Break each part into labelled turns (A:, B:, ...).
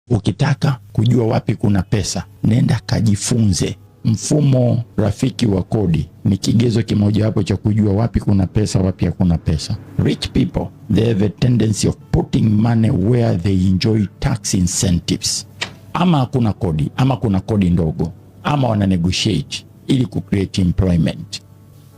A: Ukitaka kujua wapi kuna pesa, nenda kajifunze. Mfumo rafiki wa kodi ni kigezo kimojawapo cha kujua wapi kuna pesa, wapi hakuna pesa. Rich people, they have a tendency of putting money where they enjoy tax incentives. Ama hakuna kodi, ama kuna kodi ndogo, ama wana negotiate ili ku create employment.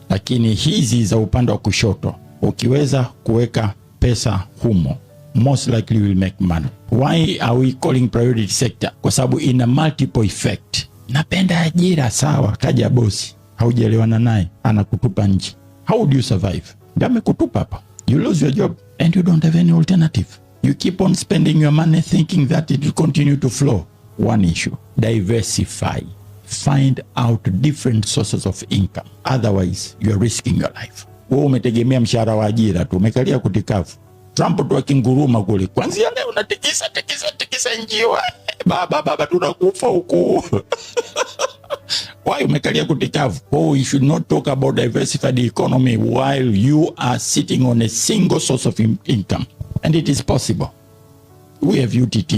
A: Lakini hizi za upande wa kushoto, ukiweza kuweka pesa humo, most likely you will make money. Why are we calling priority sector? Kwa sababu ina multiple effect. Napenda ajira, sawa. Kaja bosi, haujaelewana naye, anakutupa nje. How would you survive? Ndio amekutupa hapa. You lose your job and you don't have any alternative. You keep on spending your money thinking that it will continue to flow. One issue, diversify. Find out different sources of income. Otherwise, you are risking your life. Wewe umetegemea mshahara wa ajira tu, umekalia kuti kavu. Trump tu akinguruma kule, kwanzia leo natikisa tikisa tikisa njiwa, baba baba, tunakufa huku. Why umekalia kuti kavu? Oh, you should not talk about diversified economy while you are sitting on a single source of income. And it is possible. We have UTT,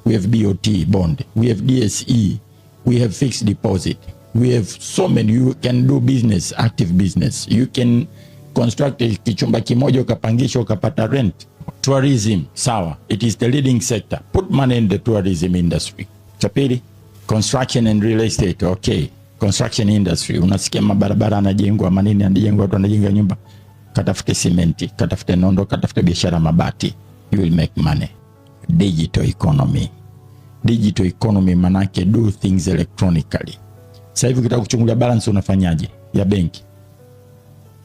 A: we have BOT bond, we have DSE, we have fixed deposit. We have so many. You can do business, active business. You can construct kichumba kimoja ukapangisha ukapata rent. Tourism, sawa, it is the leading sector. Put money in the tourism industry. Cha pili, construction and real estate. Okay, construction industry, unasikia mabarabara yanajengwa, manini yanajengwa, watu wanajenga nyumba. Katafute simenti, katafute nondo, katafute biashara mabati, you will make money. Digital economy, digital economy manake do things electronically. Sasa hivi ukitaka kuchungulia balance unafanyaje ya benki?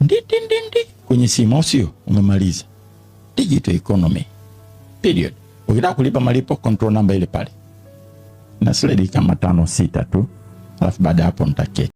A: Ndi ndi ndi ndi kwenye simu, au sio? Umemaliza. Digital economy period. Ukitaka kulipa malipo, control number ile pale, na slide kama tano sita tu, alafu baada ya hapo nitaketi.